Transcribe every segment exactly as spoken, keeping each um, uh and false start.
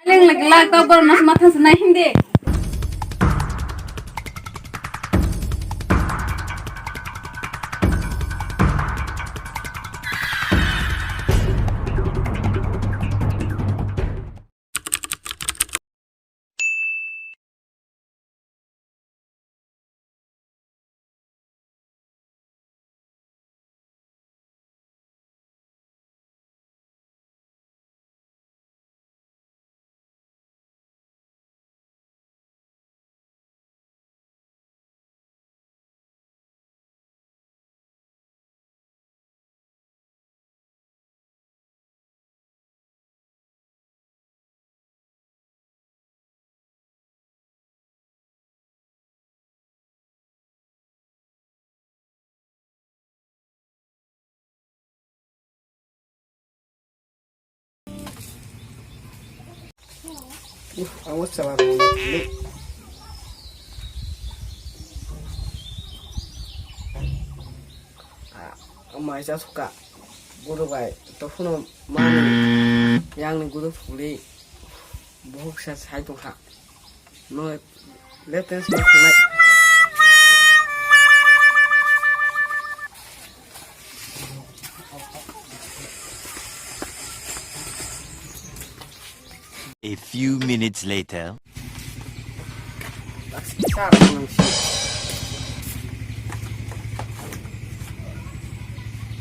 Leng lek lak ta bor mas matha se nai hindi. Ang o chwla rwngmani thangwi. Ah, mai cha suka. Guru bai to phuno mani yang ni guru phuli. Bohok sa sai tongkha. No, let us not tonight. A few minutes later.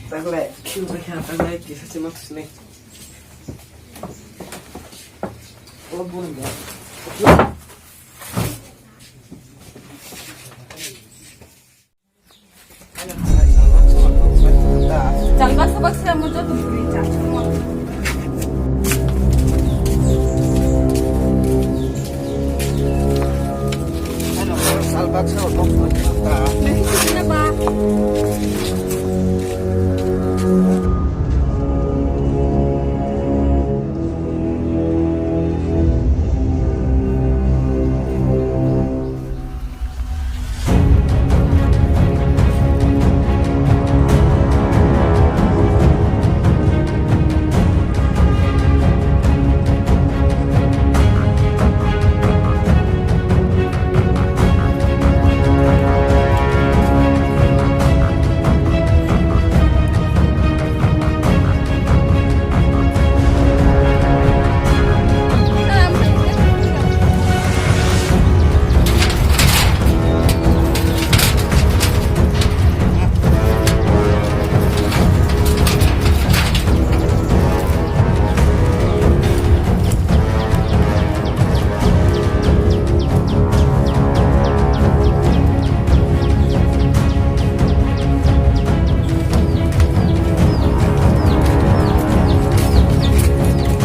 Tagle, kiu bai kha, tagle, kisa se mak sini. Oh, burung ya. Chal baksa baksa mo joto puri chal. Sal baksa o tong. Nang sini apa?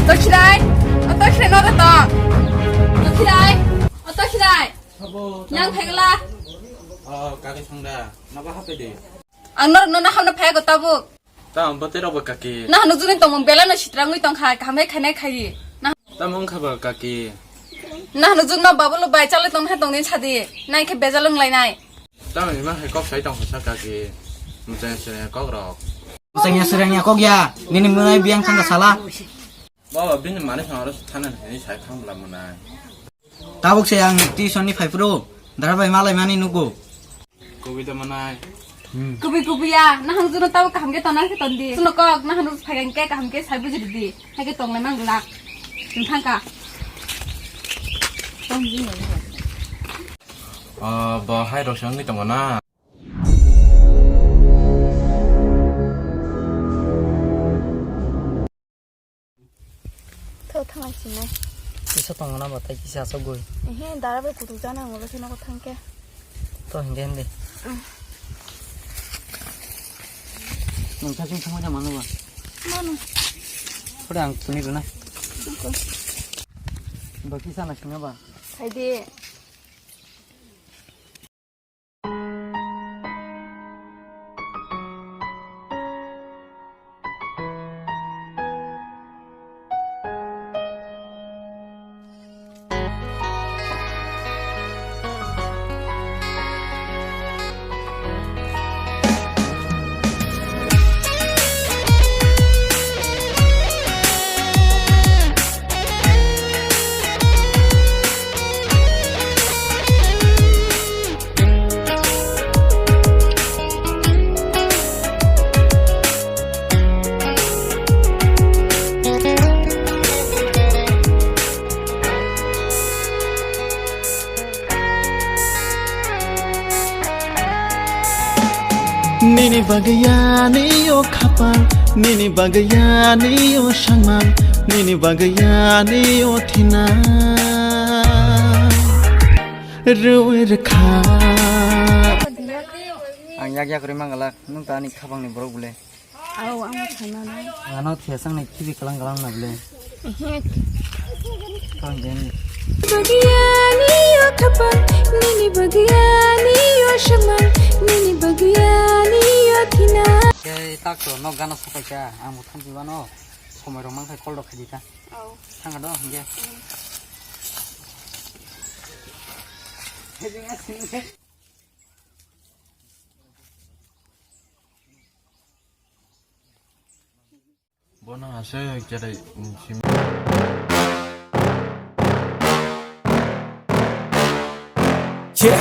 Tokhirai, o Tokhirai no to. Tokhirai, o Tokhirai. Yang phegla. Oh, kaki sangda. Nabo hape de. Ang norokno nahamna phaigo tabuk. Ta ang bwtwi rokbo kaki. Nahano juni tongmung belai no sitrangwi tongkha, kaham khe khainai khai. Nah. Tamo wngkha ba kaki. Nahano juni ma babulo bai chalwi tongkha tongni sadi. Nai khe bejal wnglainai. Tamo ima hai kok sai tongkha sa kaki. Muchang sirang kok rok. Muchang sirang ya kok ya. Nini munai biang thangkha sala. Baba bini mani song aro thana ni sai thang bla munai. Tabuk se ang tuition ni phai phuru dara bai malai mani nugo. Kubui da manai. Kubui kubui ya, nahang juno tabuk kaham ke tona ke tondi. Suno kok, nahang nuk phai ke kaham ke sai buji di. Hai ke tong le mang glak. Nung thang ka. Tong ji nai. Ah, ba hai rok se wngwi tongo na. Tho, thanglai sinai. Kisa tongo na batai kisa asogoi. Ehe, dara bai kutuk jana ang ulo kheno thangke. To hinde hinde. Mm. Nung thasung thangma jama nuba. Manu. Pura ang tuni runa. Oke. Ba kisa na singa ba. Saidi. Nini bagwi ani o khapang, nini bagwi ani o sangmang, nini bagwi ani o thina. Rwi rwkha. Ang yak yak rwi mangalak, nwng ta ani khapangni borok bwle. Aw, ang thangna nai. Ano thesang ni khibi kalang kalang na bwle. Ehe. Kalang den. Bagwi ani o khapang, nini bagwi ani o sangmang, nini bagwi ani o thina. Khe tak to nok gana sopai kha, ang bo thanti bano, somoi rok man khai call rok khai di ta. Aw. Thang do hingge. Bono aswk cherai, mm, sim- Yeah.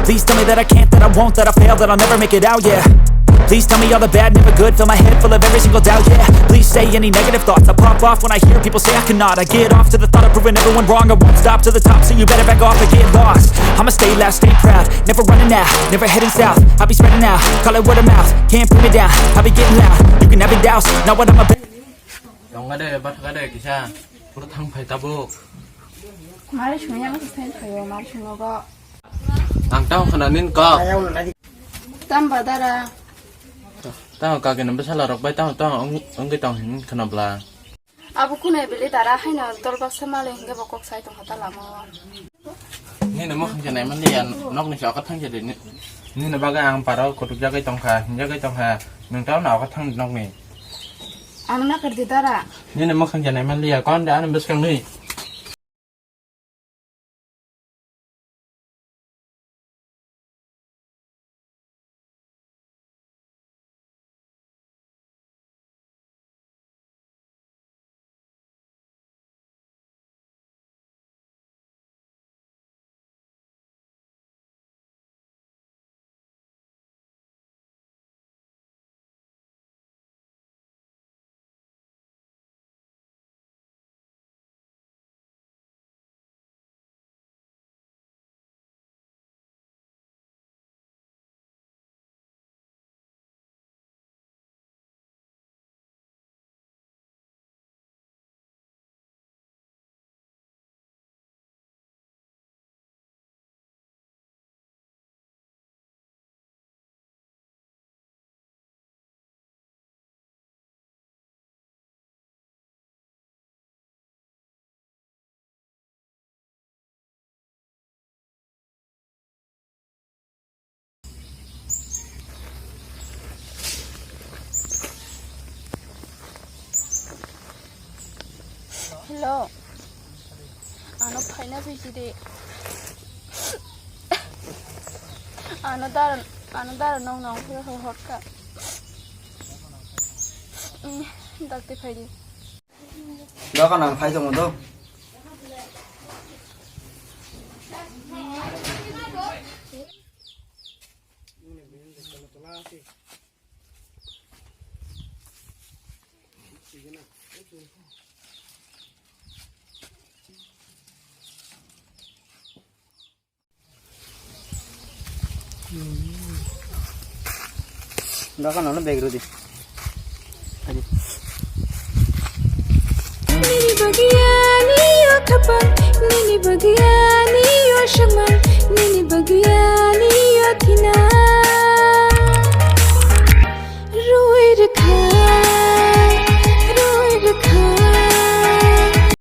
Please tell me that I can't, that I won't, that I fail, that I'll never make it out, yeah. Please tell me all the bad, never good, fill my head full of every single doubt, yeah. Please say any negative thoughts, I pop off when I hear people say I cannot. I get off to the thought of proving everyone wrong, I won't stop to the top, so you better back off and get lost. I'ma stay loud, stay proud, never running out, never heading south. I'll be spreading out, call it word of mouth, can't put me down, I'll be getting loud, you can have your doubts, not what I'm about. Tongga de, bathaka de, kisa, pura thang phai tabuk. Mari sungya, mari sungya, mari sungya go. Ang tao khana nin kok. Tamba dara. Tao kagina bwsala rok bai tao tao wng-, wngwi tong hin khana bla. Abo kunai bili dara haino dol baksa mali hingke bo kok sai tong kha ta lama o. Nini mwkhang se nai man liya, nokni se okha thang se di. Ni-, nini bagwi ang paro kutuk jagwi tong kha, hinjagwi tong kha. Nwng tao na okha thang di nokni. Ano na kar di dara. Nini mwkhang se nai man liya, kon de ano bwskang ni. Hello. Ano phaina phaisidi. Ano dar, ano dar nong nong phai hor hor ka. Dakti phaidi. Dokan ang phai tongo do. Dokan ano bag rodi. Nini bagwi ani o khapang, nini bagwi ani o sangmang, nini bagwi